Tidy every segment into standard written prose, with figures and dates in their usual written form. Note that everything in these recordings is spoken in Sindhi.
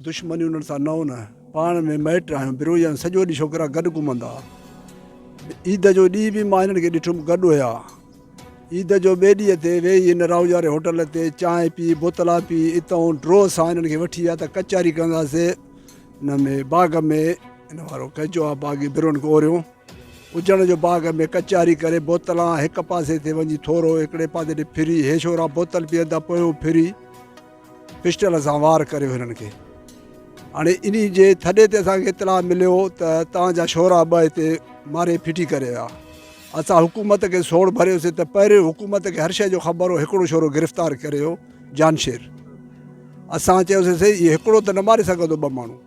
دشمني انهن سان نه نه پاڻ ۾ مائٽ آهيون بروهي آهيون سڄو ڏينهن ڇوڪرا گڏ گهمندا عيد جو ڏينهن به مان هنن کي ڏٺم گڏ هيا عيد جو ٻئي ڏينهن تي ويهي هن راهوجا واري هوٽل تي چانهه پي بوتلا پي اتان ڊرو سان هنن کي وٺي ويا ته ڪچهري ڪنداسي هن ۾ باغ ۾ هن وارو ڪچو آ باغي بروهن کي اوريو اجڻ جو باغ ۾ ڪچهري ڪري بوتلان هڪ پاسي تي وڃي ٿورو هڪڙي پاسي ڏي ڦري هي شورا بوتل پيئندا پويون ڦري پسٽل سان وار ڪريو هنن کي. هاڻي انهي جي ٿڏي تي اسان کي اطلاع مليو ته توهان جا شورا ٻه هتي ماري ڦٽي ڪري ويا. اسان حڪومت کي سوڙ ڀريوسي ته پهريون حڪومت کي هر شيء جو خبر هو هڪڙو شورو گرفتار ڪريو جانشير. اسان چيوسي سائين هي هڪڙو ته نه ماري سگهندو ٻه ماڻهو.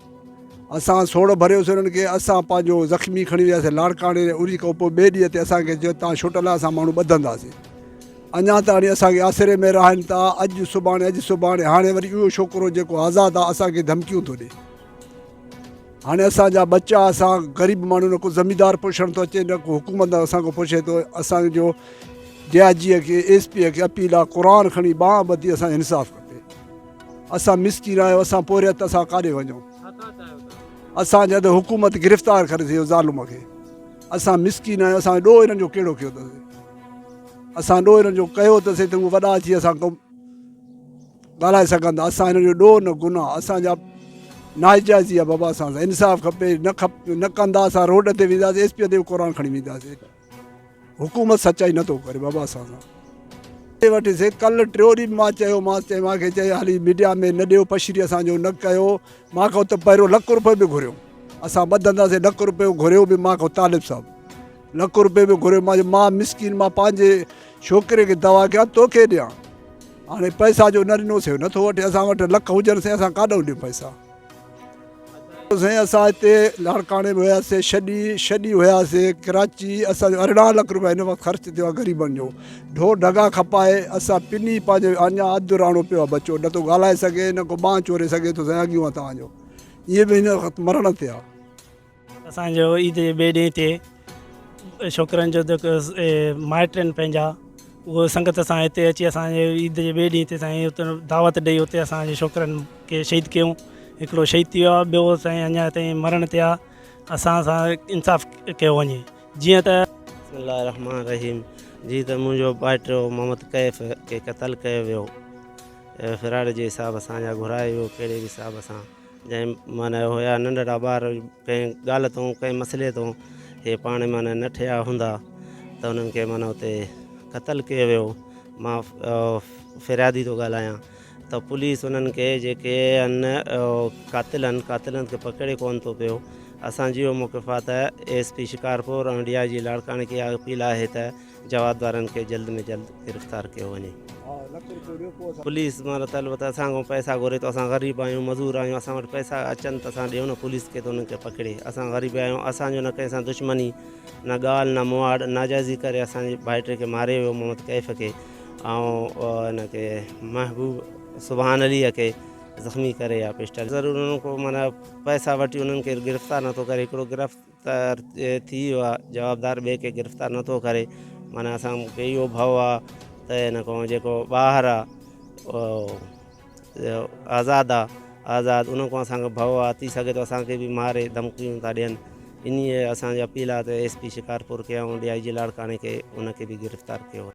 اسان سوڙ ڀريوسي انهن کي اسان پنهنجو زخمي کڻي وياسي لاڙڪاڻي انهي کان پوء ٻئي ڏينهن تي اسان کي چيو توهان ڇٽل اسان ماڻهو ٻڌنداسي. اڃا تاڻي اسان کي آسري ۾ رهائين ٿا، اڄ سڀاڻي اڄ سڀاڻي، هاڻي وري اهو ڇوڪرو جيڪو آزاد آ اسان کي ڌمڪيون ٿو ڏي. هاڻي اسان جا ٻچا اسان غريب ماڻهو نه ڪو زميندار پڇڻ ٿو اچي نه ڪو حڪومت اسان کان پڇي ٿو، اسان جو ڊي I جي کي ايس پي کي اپيل آ قرآن کڻي ٻانهن ٻڌي اسان کي انصاف کپي. اسان مسڪين آهيون اسان پورهيت اسان ڪاڏي وڃون. اسان جا ته حڪومت گرفتار ڪري ٿي ظالم کي. اسان مسڪين آهيون اسان ڏوهه هنن جو ڪهڙو ڪيو اٿس. اسان ڏوهه هنن جو ڪيو ته سي ته هو وڏا اچي اسان کان ڳالهائي سگهن ٿا اسان هنن جو ڏوهه نه گناهه اسان جا ناجائزي آهي بابا اسان سان انصاف کپي نه کپ نه ڪندا اسان روڊ تي وينداسين ايس پي تي به قرآن کڻي وينداسين حڪومت سچائي نٿو ڪري بابا اسان سان وٺي سي ڪل ٽيو ڏينهن مان چيومانس چي مان کي چئي هلي ميڊيا ۾ نه ڏيو پشري اسان جو نه ڪيو مان کان ته پهريون لک روپيو به گهريو اسان ٻڌنداسين لک روپيو گهريو به مان کان طالب صاحب لک روپيه به گهريو مان چيو مان مسڪين مان پنهنجي ڇوڪري کي دوا ڪيان توکي ڏيان هاڻي پئسا جو نه ڏنو سي نٿو وٺي اسان وٽ لک هجن سائين اسان ڪاڏئون ڏيون پئسا سائين اسان هتي لاڙڪاڻي ۾ هياسي ڇڏي ڇڏي هياسي ڪراچي اسان جو 18 لک روپيا هن وقت خرچ ٿيو آهي غريبن جو ڍور ڍڳا کپائي اسان پني پنهنجو اڃا اڌ راڻو پيو آهي بچو نه ٿو ڳالهائي سگهي نه ڪو ٻانهن چوري سگهي ٿو سائين اڳيون آهي توهان جو ائين به هن وقت مرڻ تي آهي اسان جو عيد جي ٻئي ڏينهن تي ڇوڪرن جو جيڪو مائٽ آهن پنهنجا اهو سنگت سان هتي اچي اسان جي عيد جي ٻئي ڏينهن تي سائين اتي دعوت ڏئي اتي اسان جي ڇوڪرن کي شهيد ڪيون هڪڙو شهيد ٿي ويو آهي ٻيو سائين اڃا تائين مرڻ تي آهي اسان سان انصاف ڪيو وڃي جيئن ته بسم الله الرحمٰن الرحيم جي ته منهنجو ڀائٽيو محمد ڪيف کي قتل ڪيو ويو فراڊ جي حساب سان يا گهرايو ويو ڪهڙي به حساب سان جنهن معنيٰ هيا ننڍڙا ٻار ڪنهن ڳالهه تون ڪنهن مسئلي تون هي پاڻ معنيٰ نه ٺهيا هوندا ته انهن کي معنيٰ اتي قتل ڪيو ويو مان فريادي ٿو ڳالهايان ته پوليس انهن کي جيڪي آهن قاتل آهن قاتلن کي پڪڙي ڪونه ٿو پيو اسان جي اهو موقف آهي ته S P Shikarpur ۽ D I جي لاڙڪاڻي کي اها اپيل آهي ته جوابدارن کي جلد ۾ جلد گرفتار ڪيو وڃي. پوليس معنيٰ طلب ته اسان کان پئسا گهري ٿو اسان غريب آهيون مزور آهيون اسان وٽ پئسا اچن ته اسان ڏيون نه پوليس کي ته انهن کي پڪڙي اسان غريب آهيون اسان جو نه ڪنهن سان دشمني نه ڳالهه نه مهاڙ ناجائزي ڪري اسان جي ڀائٽي کي ماري ويو محمد ڪيف کي ۽ ان کي محبوب سبحان علي کي زخمي ڪري يا پسٽل ضرور انهن کان معنيٰ پئسا وٺي انهن کي گرفتار نٿو ڪري هڪڙو گرفت گرفتار ٿي ويو آ جوابدار ٻئي کي گرفتار نٿو ڪري معنيٰ اسان کي اهو ڀؤ آ ته هن کان جيڪو ٻاهر آ آزاد آ آزاد ان کان اسان کي ڀؤ آ ٿي سگهي ٿو اسان کي به ماري ڌمڪيون ٿا ڏين انهي اسان جي اپيل آ ته ايس پي شڪارپور کي ۽ ڊي I جي لاڙڪاڻي کي ان کي به گرفتار ڪيو وڃي.